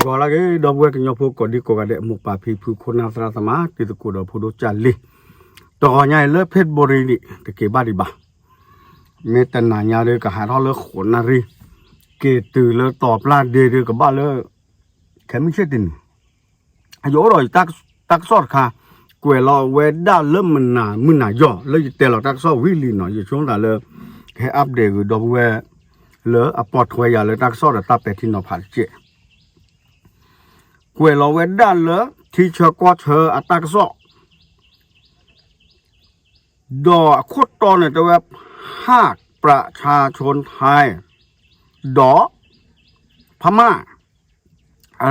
ဂီၤလၢအဂ့ၤ ဒီပုၢ်ဝဲၢ်ကညီဖိကိးဒံကိးဂၤဒဲး မိၢ်ပၢ်ဖံဖု ခိၣ်နၢ်သရၣ်သမါ တံၤသကိးဒီးဖိဒိၣ်ကၢ်လံၤ, တဂီၤညါအံၤလၢ February န့ၣ် တက့ၤဘၣ်ဒံးဘၣ်. မ့ၢ်တနၤညါဒီး ကဟးထီၣ်လၢဃိးနၣ်ရံၣ်, က့ၤတုၤလၢတီၤပျၢ်ဒ့ဒီး ကဘၣ်လၢ ခဲမုၢ်ဆ့ၣ်တနံၤ ယအိၣ်ဒီးယတၢ်ကစီၣ်တခါ, ကွဲးလီၤဝဲဒၣ်လၢမုၢ်နၤမုၢ်နၤယီၤ လၢယတဲလီၤတၢ်ကစီၣ်ဝံၤလံနီၤ, ယဆိသးလၢ ကဟဲ update ဂ့ၤဒီပုၢ်ဝဲၢ် လၢအပိာ်ထွဲယၤလၢတၢ်ကစီၣ်ဒီးတၢ်ပဲာ်ထံနီၤဖးတက့ၢ်. ကွဲးလီၤဝဲဒၣ်လၢ ထံဆၢကီၢ်ဆၢအတၢ်ကစီၣ် ဒီးအခိၣ်တီန့ၣ်တဲဝဲ หากประชาชนไทย ဒီး พม่า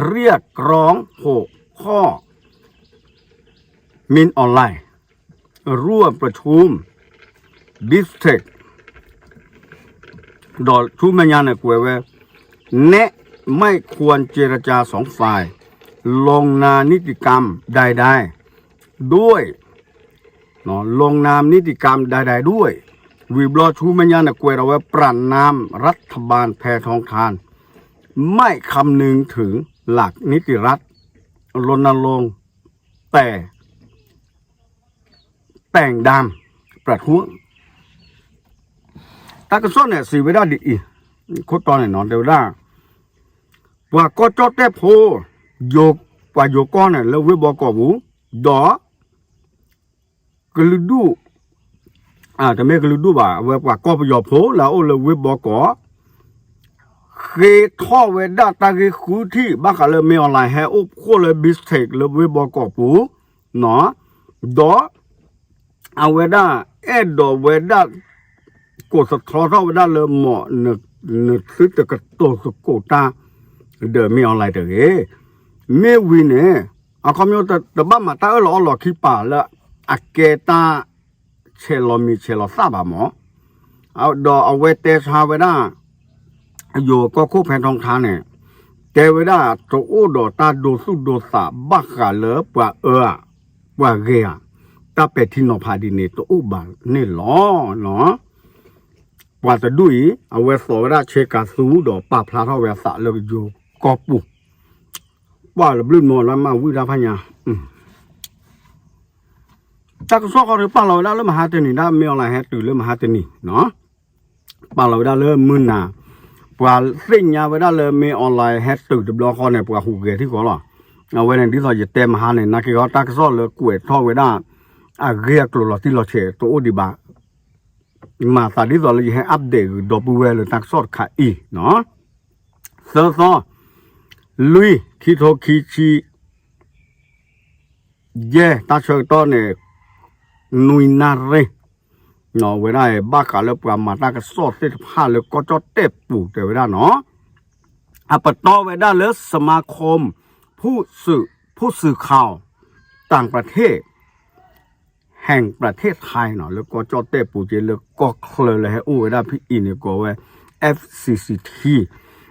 เรียกร้องหัวข้อ มินออนไลน์ ร่วมประชุม บิสเทค ဒီးဆူမဲာ်ညါန့ၣ်ကွဲးဝဲ แนะ ไม่ควรเจรจาสองฝ่าย ลงนามนิติกรรมใดๆ ด้วย ลงนามนิติกรรมใดๆ ด้วย ဝံၤဘျီဆူမဲာ်ညါန့ၣ်ကွဲးဒီးဝဲ ประณามรัฐบาลแพทองธาร ไม่คำนึงถึงหลักนิติรัฐ รณรงค์แต่ แต่งดำประท้วง တၢ်ကစီၣ်န့ၣ်စံးဝဲဒၣ်ဒ်အံၤ, ခိၣ်တီန့ၣ်နီၤ တဲဝဲဒၣ် ပှၤကီၢ်ကၠီၣ်တဲၣ်ဖိ, ပှၤယိၤကီၢ်န့ၣ် လၢဝ့ၢ်ဘီကီးပူၤ, ဒီး ကလုာ်ဒူၣ်, တမ့ၢ်ကလုာ်ဒူၣ်ဘၣ်, အဝဲပှၤကီၢ်ပယီၤဖိလၢအအိၣ်လၢဝ့ၢ်ဘီကီး ဃ့ထီၣ်ဝဲဒၣ်တၢ်ဂ့ၢ်ဃုထံၣ် ဘၣ်ဃးလၢမင်းအောင်လှိုင်ဟဲအိၣ်ဖှိၣ်လၢ Bistake လၢဝ့ၢ်ဘီကီးပူၤ, ဒီး အဝဲဒၣ် အဲၣ်ဒိးဝဲဒၣ် ကိးသထီထီၣ်ဝဲဒၣ်လၢ မ်နသုတကတိၤသကိးတၢ် ဒီး မင်းအောင်လှိုင် တဂ့ၤ. မ့ၢ်ဝံၤန့ၣ် အခီပညီတဘၣ်မၤတၢ်အၢၣ်လီၤအီလီၤခံပာ်လၢ အကဲတၢ် ဆဲးလီၤမံၤဆဲးလီၤသၣ်ဘၣ်မး, ဒီးအဝဲတဲဆါဝဲဒၣ် ယိၤကီၢ်ခိၣ်ဖဲထီထါန့ၣ် တဲဝဲဒၣ်တအိၣ်ဒီးတၢ်ဒိသူၣ်ဒိသးဘၣ်ဃးလၢပှၤအၢဧါ, ပှၤဂ့ၤဧါ, တၢ်ပဲာ်ထံနီၤဖးဒ်န့ၣ်တအိၣ်ဘၣ်န့ၣ်လီၤ. ပှၤတဒူၣ်အံၤ အဝဲသိးဝဲဒၣ်ဆ့ကၤသူဒီးပာ်ဖျါထီၣ်ဝဲအသးလၢယိၤကီၢ်ပူၤ, ပှၤလၢဘျုးမီၤလၢမၤဝံၣ်တၢ်ဖးညါ တၢ်ကစီၣ်ခီဒီးပာ်လီၤဝဲဒၣ်လၢမဟါတနံၤ ဒၣ်မင်းအောင်လှိုင်ဟဲတုၤလၢမဟါတနံၤနီၤ, ပာ်လီၤဝဲဒၣ်လၢမုၢ်နၤ, ပှၤသ့ၣ်ညါဝဲဒၣ်လၢမင်းအောင်လှိုင်ဟဲတုၤတဘျီဃီန့ၣ် ပှၤဟူးဂဲၤထံဃီလီၤ. အဝဲန့ၣ်ဒ်သိးယတဲမဟါန့ၣ် နာ်က့ၤဃီတၢ်ကစီၣ်လၢကွဲးထီၣ်ဝဲဒၣ် အဂ့ၢ်အကျိၤလီၤတံၢ်လီၤဆဲးတအိၣ်ဒံးဘၣ်, မၤသးဒ်သိးလၢယဟဲ update ဂ့ၤဒီပုၢ်ဝဲၢ်လၢတၢ်ကစီၣ်တခါအံၤနီၤ, သၢသီ လွံၢ် ခံထိခံဆံ ယဲၢ် တၢ်ဆၢကတီၢ်န့ၣ် နွံနၣ်ရံၣ်, ဝဲဒၣ် ဘၣ်ဃးလၢပှၤမၤတၢ်ကစီၣ်သ့ၣ်တဖၣ်လၢကီၢ်ကၠီၣ်တဲၣ်ပူၤတဲဝဲဒၣ်နီၤ, အပတီၢ်ဝဲဒၣ်လၢ สมาคมผู้สื่อ ผู้สื่อข่าวต่างประเทศ แห่งประเทศไทย နီၤ လၢကီၢ်ကၠီၣ်တဲၣ်ပူၤက့လၢကီၢ်ချၢလၢဟဲအိၣ်ဝဲဒၣ်ဖဲအံၤန့ၣ် ကိးဝဲ F C C T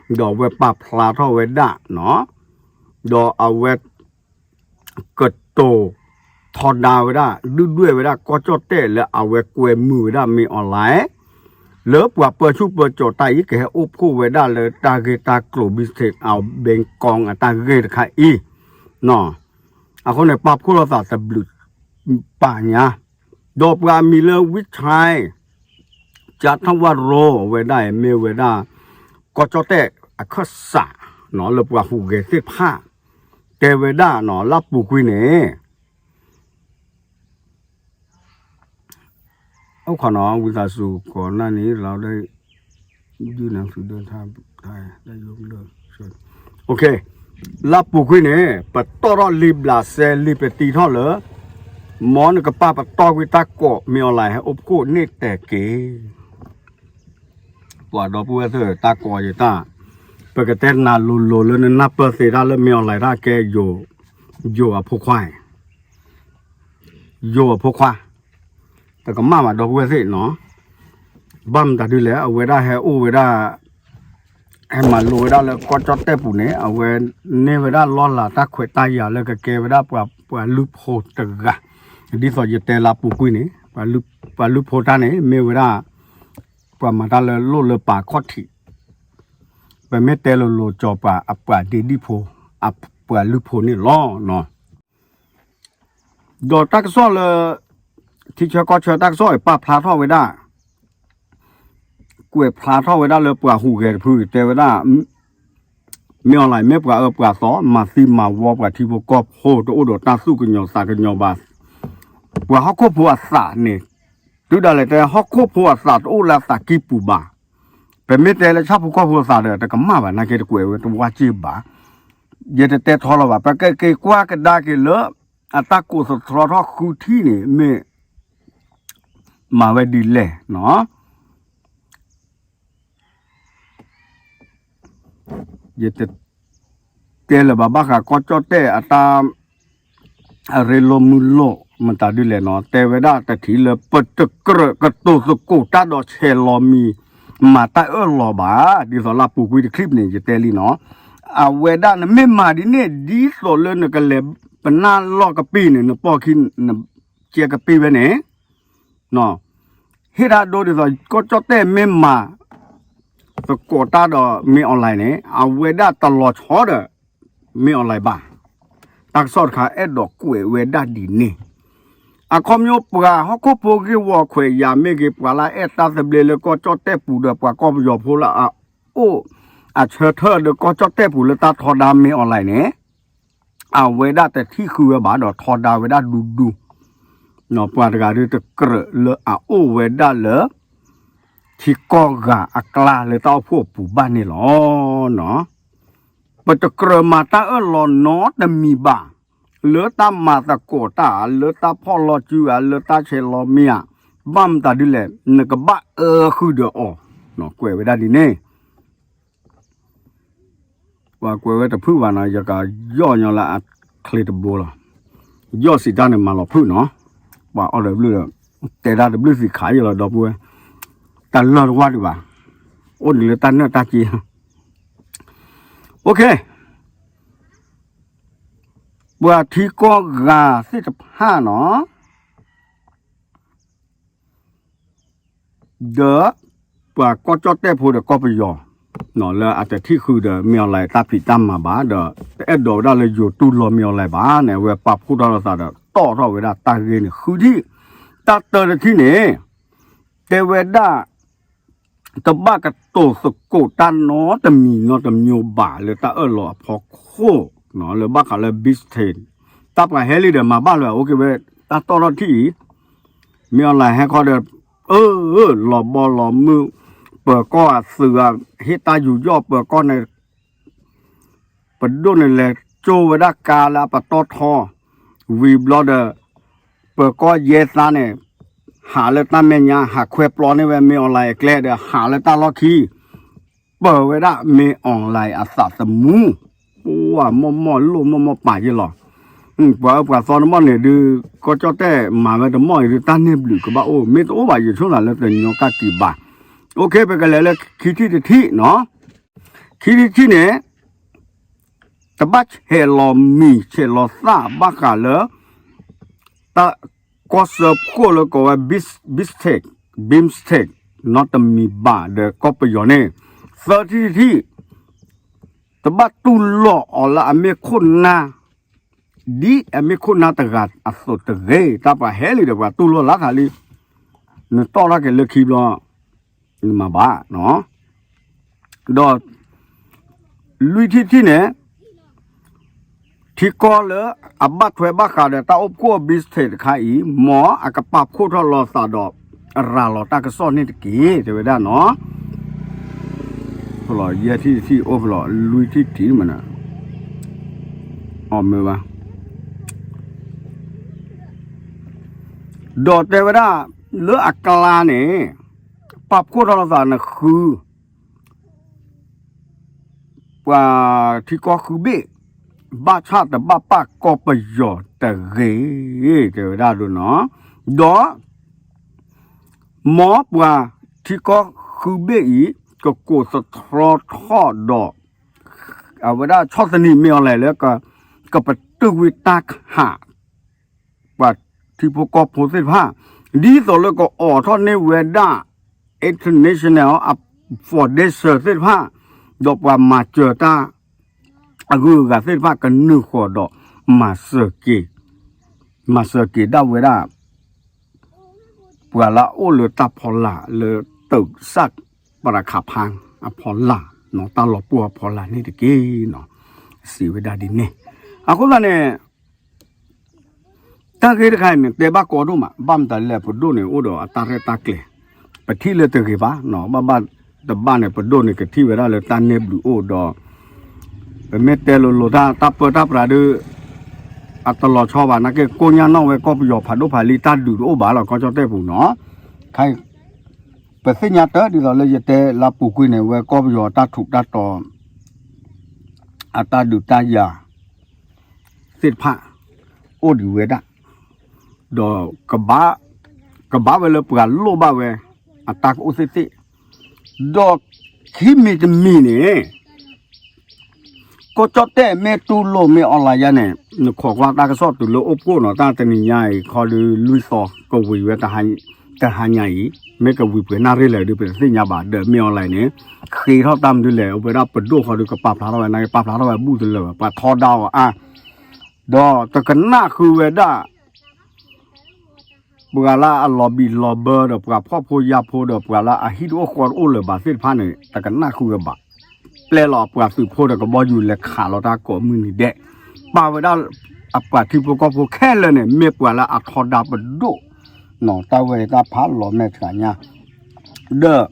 ဒီးအဝဲပာ်ဖျါထီၣ်ဝဲဒၣ်နီၤ, ဒီးအဝဲ ကတိၤထီဒါဝဲဒၣ် ဒုၣ်ဒွဲၣ်ဝဲဒၣ်ကီၢ်ကၠီၣ်တဲၣ်လၢအဝဲကွဲမုာ်ဝဲဒၣ်မင်းအောင်လှိုင် လၢပှၤပၢဆူၣ်ပၢစိးတၢ်အံၤ ကဟဲအိၣ်ဖှိၣ်ဝဲဒၣ်လၢတၢ်ဂ့ၢ်တၢ်ကျိၤ Bistake အဘဲကီအတၢ်ဂ့ၢ်တခါအံၤ, အဃိန့ၣ် ပာ်ဖှိၣ်လိာ်သးသဘျုးပာ်ညါ, ဒီးပှၤအမံၤလၢ ဝံၣ်ဆဲ ကၠါထီၣ်ဝၣ်ရိ ဝဲဒၣ်အံၤမ့ၢ်ဝဲဒၣ် ကီၢ်ကၠီၣ်တဲၣ်အခၢၣ်စး လၢပှၤဟူးဂဲၤသ့ၣ်တဖၣ် တဲဝဲဒၣ်နီၤ လၢပူၤကွံာ်န့ၣ် အိၣ်ခိးနီၤ ဝံသးစူၤကိးနၢ်န့ၣ် လၢဒုးနသုဒၢထါ လၢပူၤကွံာ်န့ၣ် ပတီၢ်ထီၣ်လံဘျးစဲလံပတံထီၣ်လၢ မ်နကပာ်ပတီၢ်ကွံာ်တၢ်ကိး မင်းအောင်လှိုင် ဟဲအိၣ်ဖှိၣ်န့ၣ်တဲာ်က့ၤ ပှၤဒီပုၢ်ဝဲၢ်သ့ၣ်တၢ်ကိးယတၢ်, ပကတဲနၤလိၤလိၤလၢနနၢ်ပၢၢ်သ့ဒၣ်လၢမင်းအောင်လှိုင် တၢ်ကဲယိၤအဖိခွါ, ယိၤအဖိခွါ, တကမၣ်ဘၣ်ဒီပုၢ်ဝဲၢ်သ့ၣ်နီၤ, ဘၣ်မတၤဒ်လဲၣ် အဝဲဒၣ်ဟဲအိၣ်ဝဲဒၣ် ဟဲမၤလိဝဲဒၣ်လၢကီၢ်ကၠီၣ်တဲၣ်ပူၤန့ၣ် အဝဲန့ၢ်ဝဲဒၣ်လီၢ်လၤတၢ်ခွဲးတၢ်ယာ်လၢကကဲဝဲဒၣ်ပှၤလုၢ်ဖိတဂၤ, ဒ်သိးယတဲလၢပူၤကွံာ်န့ၣ် ပှၤလုၢ်ဖိတၢ်န့ၣ် မ့ၢ်ဝဲဒၣ် ပှၤမၤတၢ်လၢလိၣ်လၢပာ်ခီၣ်ထံး, ပမ့ၢ်တဲလိၤလိၤကၠီၤပှၤအပှၤဒ့ဒံၣ်ဖိ, အပှၤလုၢ်ဖိန့ၣ်လီၤ. ဒီးတၢ်ကစီၣ်လၢ ထံဆၢကီၢ်ဆၢတၢ်ကစီၣ်အံၤ ပာ်ဖျါထီၣ်ဝဲဒၣ် ကွဲးဖျါထီၣ်ဝဲဒၣ်လၢပှၤဟူးဂဲၤတဖုတဲဝဲဒၣ် မ့ၢ်အီၤလၢ မ့ၢ်ပှၤအၢပှၤသီ မၤသံမၤဝီပှၤထံဖိကီၢ်ဖိတအိၣ်ဒီးတၢ်သူၣ်ကညီၤသးကညီၤဘၣ်. ပှၤဟီၣ်ခိၣ်ဖိအသးန့ၣ် တုၤဒၣ်လဲာ်တဲဟီၣ်ခိၣ်ဖိအသးတအိၣ်လၢအသးကံၢ်ပူၤဘၣ်. ပမ့ၢ်တဲလၢဆၣ်ဖိကီၢ်ဖိအသးဒီး တကမၣ်ဘၣ် နာ်က့တကွဲးဝဲတဝါစ့ၢ်ဘၣ်. ယတတဲထီလီၤဘၣ် ပကက့ၤကွၢ်ကဒါက့ၤလၢ အတၢ်ကိးသတြီထီၣ်ဃုထံၣ်န့ၣ် မ့ၢ် မၤဝဲဒ်လဲၣ်နီၤ. ယတတဲလၢၤဘၣ် ဘၣ်ဃးကီၢ်ကၠီၣ်တဲၣ်အတၢ် အရ့လိာ်မုာ်လိာ်မတၤဒ်လဲၣ်နီၤ တဲဝဲဒၣ်တထံၣ်လၢ ပတကြၢးကတိၤသကိးတၢ်ဒီးဆဲးလီၤမံၤ မၤတၢ်အၢၣ်လီၤဘၣ် ဒ်သိးလၢအပူၤကွံာ်တချံၣ်န့ၣ် ယတဲလံနီၤ. အဝဲဒၣ်နမ့ၢ်မၤဒ်န့ၣ် ဒ်သိးလၢနကလဲၤပနၢ်လီၢ်ကပ့ၢ်န့ၣ် နပိာ်ခံ နကဲကပ့ၢ်ဝဲန့ၣ် ဟ့ၣ်တၢ်ဒိဒ်သိး ကီၢ်ကၠီၣ်တဲၣ်မ့ၢ်မၤ သကိးတၢ်ဒီးမ့ၢ်အီၣ်လဲၣ်န့ၣ် အဝဲဒၣ်တလီၤဆီဒီး မ့ၢ်အီၣ်လဲၣ်ဘၣ်. တၢ်ကစီၣ်တခါအဲၣ်ဒိးကွဲးဝဲဒၣ်ဒ်န့ၣ် အခီပညီပှၤဟီၣ်ခိၣ်ဖိဂ့ၢ်ဝီခွဲးယာ်မ့ၢ်ဂ့ၤ ပှၤလၢအအဲၣ်တၢ်သဘျ့လၢကီၢ်ကၠီၣ်တဲၣ်ပူၤဒီးပှၤကီၢ်ပယီၤဖိလၢအအိၣ် အဆၢထၢၣ်ဒီးကီၢ်ကၠီၣ်တဲၣ်ပူၤလၢတၢ်ထီဒါမ့ၢ်အီၣ်လဲၣ်န့ၣ် အဝဲဒၣ်တထံၣ်ဃုဝဲဘၣ်ဒီးထီဒါဝဲဒၣ်ဒူဒူ ပှၤတဂၤဒုးတကြၢးလၢအအိၣ်ဝဲဒၣ်လၢ ထံကီၢ်ဂၤအကျါလၢတၢ်အိၣ်ဖှိၣ်အပူၤဘၣ်န့ၣ်လီၤ. ပတကြၢးမၤတၢ်အၢၣ်လီၤနီတမံၤဘၣ်, လၢတၢ်မၤသကိးတၢ် လၢတၢ်ဖီၣ်လီၤစုဧါ လၢတၢ်ဆဲးလီၤမံၤဧါ, ဘၣ်မတၤဒ်လဲၣ် နကဘၣ်အၢဃုာ်ဒီးအီၤ, ကွဲးဝဲဒၣ်ဒ်န့ၣ် ပှၤကွဲးဝဲတဖုၣ်ဘၣ်နီၤ ယကယီၣ်ညီလၢအချ့တဘိလီၤ. ယီၣ်စံးတၢ်န့ၣ်မၤလီၤဖုၣ်နီၤ, ပှၤအီၣ်ဒီးဘျုၣ်ဒီး တဲဒၣ်တဘျုးသံးခးယလီၤဒီပုၢ်ဝဲၢ်, တၢ်လၢၢ်တဝၢ်ဒံးဘၣ်, အိၣ်ဒံးလၢတၢ်နၢၣ်တၢ်က့, အိၣ်ခ့ ပှၤထံကီၢ်ဂၤသ့ၣ်တဖၣ်နီၤ ဒီး ပှၤကီၢ်ကၠီၣ်တဲၣ်ဖိဒီးကီၢ်ပယီၤ လၢအတထံၣ်ဃုာ်ဒီးမ့ၢ်အီၤလဲၣ်တၢ်ဖံးတၢ်မၤဘၣ်ဒီး တအဲၣ်ဒိးဝဲဒၣ်လၢယိၤတူၢ်လိာ်မ့ၢ်အီၤလဲၣ်ဘၣ်န့ၣ် အဝဲပာ်ဖှိၣ်ထီၣ်လိာ်သးဒီးတီၣ်ထီၣ်ဝဲဒၣ်တၢ်ဂ့ၢ်န့ၣ်ဃုထံၣ်, တၢ်တၢတထံၣ်န့ၣ် တဲဝဲဒၣ် တဘၣ်ကတိၤသကိးတၢ်နီတမံၤနီတမျိုးဘၣ်လၢတၢ်အၢၣ်လီၤအဖီခိၣ် လၢဘၣ်ဃးလၢ BIMSTEC တၢ်ပှၤဟဲလံဒီးမၤဘၣ်လၢၤ အိၣ်က့ၤဝဲ တၢ်တီၢ်ထီၣ်ထံၣ်အံၤ မ့ၢ်အီၤလဲၣ်ဟဲခီဒီး အၢ လီၤဘီလီၤမုၢ် ပၢၤကီၢ်အသုး ဟ့ၣ်တၢ်ယူးယီၣ်ပၢၤကီၢ်န့ၣ် ပဒိၣ်န့ၣ်လဲၤကၠိဝဲဒၣ်ကါလၢအပတီၢ်ထီ, ဝံၤဘျီဒီး ပၢၤကီၢ်ယဲသါန့ၣ် ဟးလၢတၢ်မဲာ်ညါ ဟးခွဲပျီန့ၢ်ဝဲမ့ၢ်အီၤလဲၣ်အကျဲဒီး ဟးလၢတၢ်လီၢ်ခံ ပၢၤဝဲဒၣ်မ့ၢ်အီၤလဲၣ်အသးသမူ, ပှၤမိၢ်မိၢ်လိၣ်မိၢ်မိၢ်ပာ်ယ့ၢ်လီၤ, ပှၤအၢပှၤသီတမီၢ်န့ၣ်ဒုး ကီၢ်ကၠီၣ်တဲၣ်မၤဝဲတမီၢ်အံၤဒုး တၢ်န့ၢ်ဘျုးကဘၣ်အိၣ် မ့ၢ်တအိၣ်ဘၣ်ယဆိကမိၣ်လၢတညီကၣ်က့ၤဘၣ်, အိၣ်ခ့ ပကလဲၤလၢခံထံၣ်တထံၣ်နီၤ ခံထံၣ်တထံၣ်န့ၣ် တဘၣ်ဆဲးလီၤမံၤဆဲးလီၤသၣ်ဘၣ်ဃးလၢ တၢ်ကီၢ်စၢဖှိၣ်လၢကိးဝဲ BIMSTEC, BIMSTEC နီတမံၤဘၣ်ဒီးကီၢ်ပယီၤန့ၣ်, သၢထံၣ်တထံၣ် တဘၣ်တူၢ်လိာ်အီၤလၢအမ့ၢ်ခိၣ်နၢ် ဒ်အမ့ၢ်ခိၣ်နၢ်တဂၤအသိးတဂ့ၤ, တၢ်ပှၤဟဲလံဒီးပှၤတူၢ်လိာ်လၢသးလံ, နတီၢ်ထီၣ်က့ၤလၢခံဘျီ နမၤဘၣ်, ဒီး လွံၢ်ထံၣ်တထံၣ်န့ၣ် ထံကီၢ်လၢအဘၣ်ထွဲဘၣ်ဃးဒီးတၢ်အိၣ်ဖှိၣ် BIMSTEC တခါအံၤ မ်အကပာ်ဖှိၣ်ထီၣ်လိာ်သးဒီး ရၤလီၤတၢ်ကစီၣ်န့ၣ်တက့ၢ် တဲဝဲဒၣ်နီၤ, ဖလီၤ ယဲၢ်ထံၣ်တထံၣ် အိၣ်ဖလီၤ လွံၢ်ထံၣ်တထံၣ်မးန့ၣ်, အီၣ်မ့ၢ်ဘၣ် ဒီးတဲဝဲဒၣ် လၢအကျါန့ၣ် ပာ်ဖှိၣ်ထီၣ်လိာ်သးနဃု ပှၤထံကီၢ်ဃုဘ့ၣ် ဘၣ်ဆၣ်တဘၣ်ပာ်ကီၢ်ပယီၤတဂ့ၤ တဲဝဲဒၣ်ဒ်နီၤ, ဒီး မ်ပှၤထံကီၢ်ဃုဘ့ၣ်အံၤ ကကိးသတြီထီၣ်ဒီး အဝဲဒၣ်ဆီၣ်သနံးမ့ၢ်အီၤလဲၣ်လၢ ကပတုာ်ကွံာ်တၢ်ခး ပှၤထံဖိကီၢ်ဖိသ့ၣ်တဖၣ် ဒ်သိးလၢကအိးထီၣ်န့ၢ်ဝဲဒၣ် international foundation သ့ၣ်တဖၣ် ဒီးပှၤမၤစၢၤတၢ် အဂုၤအဂၤသ့ၣ်တဖၣ်ကနုာ်ဃီၤဒီး မၤစၢၤက့ၤ မၤစၢၤက့ၤဒၣ်ဝဲဒၣ် ပှၤလၢအအိၣ်လၢတၢ်ဖီလာ်လၢ တုၤစၣ်ပရးခးဖါအဖီလာ်, တၢ်လီၤပှီၢ်အဖီလာ်န့ၣ်တက့ၢ်. စံးဝဲဒၣ်ဒ်န့ၣ်. အဃိသတးန့ၣ် တၢ်ဂ့ၢ်တခါအံၤန့ၣ် တဲဘၣ်ကီဒိၣ်မး, ဘၣ်မတၤလဲၣ် ပဒိၣ်န့ၣ်အိၣ်ဒီးအတၢ်ရဲၣ်တၢ်ကျဲၤ, ပထံၣ်လၢတဂ့ၤဘၣ်, ဘၣ်ဘၣ်တဘၣ်န့ၣ် ပဒိၣ်န့ၣ်ကထံၣ်ဝဲဒၣ်လၢတၢ်နဲၣ်ဘျုးအိၣ်ဒီး ပမ့ၢ်တဲလိၤလိၤတၢ် တၢ်ပၢတၢ်ပြးဒီး အတလီၤဆီဘၣ်, နာ်က့ကိညၢ်နီၣ်ဝဲကီၢ်ပယီၤဖးဒိၣ်ဖးလံ တၢ်ဒုးတအိၣ်ဘၣ်လီၤ ကီၢ်ကၠီၣ်တဲၣ်ပူၤနီၤ. ခါအံၤ ပသ့ၣ်ညါတၢ်ဒ်သိးလၢယတဲလၢပူၤကွံာ်န့ၣ် ဝဲကီၢ်ပယီၤတၢ်ထူးတၢ်တီၤ အတၢ်ဒုးတၢ်ယၤသ့ၣ်တဖၣ် အိၣ်ဒံးဝဲဒၣ်, ဒီး ကဘၣ်ဝဲလၢပှၤလိၣ်ဘၣ်ဝဲ အတၢ်ကအိၣ်သ့ၣ်သ့ၣ်, ဒီးခံမံၤတမံၤန့ၣ် ကီၢ်ကၠီၣ်တဲၣ်မ့ၢ်တူၢ်လိာ်မ့ၢ်အီၣ်လဲၣ်ယါန့ၣ် နခိးကွၢ်တၢ်ကစီၣ်တုၤလၢအိၣ်ဖှိၣ်နီၤ တၢ်တနံၤညါအံၤ ခီဒုလွံၢ်သီ ကဝံၤဝဲ တဟါညါအံၤ မ့ၢ်ကဝံၤပှဲၤနၣ်ရံၣ်လဲၣ်ဒီး ပတသ့ၣ်ညါဘၣ် ဒီးမ့ၢ်အီၣ်လဲၣ်န့ၣ် ဃ့ထီၣ်တၢ်မနုၤလဲၣ် အိၣ်ဝဲဒၣ်ပဒိၣ်ဃီဒီး ကပာ်ဖျါထီၣ်ဝဲ နာ်က့ပာ်ဖျါထီၣ်ဝဲဘူၣ်တလၢာ်ဘၣ် ပှၤထီဒါအီၤအါ ဒီးတကနၣ်ဃုာ်ဝဲဒၣ် ပှၤလၢအလီၤဘံၣ်လီၤဘၢဒီး ပှၤဖှီၣ်ဖိယာ်ဖိဒီး ပှၤလၢအဟံၣ်တအိၣ်ဃီတအိၣ်လၢၤဘၣ်သ့ၣ်တဖၣ်န့ၣ် တကနၣ်ဃုာ်ဝဲဘၣ်. ပျဲလီၤအပှၤသုးဖိဒီးကဘီယူၤလဲၤခးလီၤတၢ်ကိးမုၢ်နံၤဒဲး, ပာ်ဝဲဒၣ်အပှၤထံဖိကီၢ်ဖိခဲလၢာ်န့ၣ် မ့ၢ်ပှၤလၢအထီဒါပဒိၣ်, တၢ်ဝဲတၢ်ဖးလီၤမဲာ်ဆှးညါ, ဒီး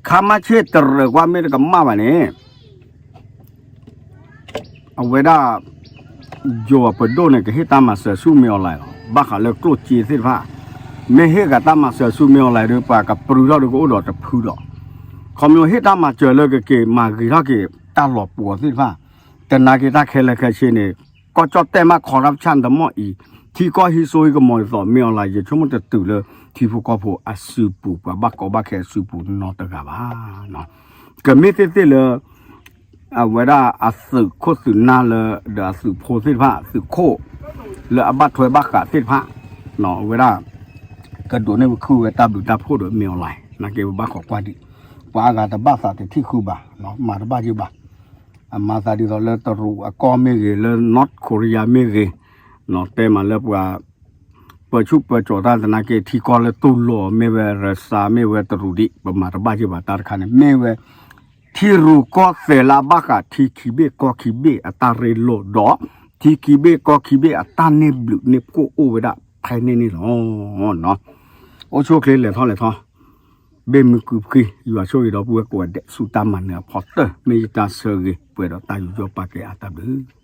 ခါမါဆ့ၣ်တရၢၣ်ကွၢ်မ့ၢ်တကမၣ်ဘၣ်န့ၣ် အဝဲဒၣ် ယိၤပဒိၣ်န့ၣ် ကဟ့ၣ်တၢ်မၤစၢၤဆူမ့ၢ်အီၣ်လဲၣ်လီၤ. ဘၣ်ဃးလၢကျိၣ်စ့သ့ၣ်တဖၣ် မ့ၢ်ဟ့ၣ်ဂၤတၢ်မၤစၢၤဆူမ့ၢ်အီၣ်လဲၣ်ဒီး ပှၤကပြုၢ်ထီၣ်ဒီးကအိၣ်ဒီးတဖုဒီး ခီဖျိဟ့ၣ်တၢ်မၤစၢၤလၢကက့ၤမၤဂ့ၤထီၣ်က့ၤ တၢ်လီၤပှီၢ်သ့ၣ်တဖၣ် တနာ်က့ၤတၢ်ခဲလၢာ်ခဲဆ့န့ၣ် ကီၢ်ကၠီၣ်တဲၣ်မး corruption တမီၢ်အံၤ ထံကီၢ်ဟံးစိဟံးကမီၤဒ်သိးမ့ၢ်အီၣ်လဲၣ် ယဆိကမိၣ်တတုၤလၢ ထံဖိကီၢ်ဖိအစုပူၤ ပှၤဘၣ်ကီဘၣ်ခဲအစုပူၤနီတဂၤဘၣ်. ကမ့ၢ်သ့ၣ်သ့ၣ်လၢ အဝဲဒၣ်အသုးခိၣ်သုးနၢ်လၢ ဒီးအသုးဖိသ့ၣ်တဖၣ် သုးခိၣ် လၢအဘၣ်ထွဲဘၣ်ဃးသ့ၣ်တဖၣ် အဝဲဒၣ် ကဒိးန့ၢ်ဝဲခုဝဲတၢ်ဘျုးတၢ်ဖှိၣ်ဒီးမ့ၢ်အီၣ်လဲၣ် နာ်က့ပဘၣ်ခိးကွၢ်ဒံး ပှၤအါဂၤတဘၣ်သးတထံၣ်ဃုဘၣ် မၤတဘၣ်ယဘၣ် အမၤသးဒ်သိးလၢတရူးအကီၢ်မ့ၢ်ဂ့ၤ လၢ North Korea မ့ၢ်ဂ့ၤ တဲမးလၢပှၤ ပၢဆူၣ်ပၢစိးတၢ်သနာ်က့ ထံကီၢ်လၢတူၢ်လိာ်မ့ၢ်ဝဲ ရၢစၢ် မ့ၢ်ဝဲတရူးဒံး ပမၤတဘၣ်ယဘၣ်တၢ်တခါန့ၣ် မ့ၢ်ဝဲ ထံရူၢ်ကီၢ်သဲးလၢအဘၣ်ဃးထံခံဘ့ၣ်ကီၢ်ခံဘ့ၣ်အတၢ်ရ့လိာ်ဒီး ထံခံဘ့ၣ်ကီၢ်ခံဘ့ၣ်အတၢ်န့ၢ်ဘျုးန့ၢ်ဖှိၣ်အိၣ်ဝဲဒၣ်ဖဲန့ၣ်န့ၣ်လီၤ. အိၣ်ဆူၣ်အိၣ်ချ့လဲၤထီၣ်လဲၤထီ ဘ့ၣ်မုာ်ကုာ်ဖှံ ယွၤဆိၣ်ဂ့ၤဒီပုၢ်ဝဲၢ်ကိးဂၤဒဲး ဆူတၢ်မၤနၢၤအဖီတၢၢ် မ့ၢ်ယတၢ်ဆၢဂ့ၤ ပှဲၤဒီးတၢ်ယူးယီၣ်ပာ်ကဲအါတၢ်ဘျုး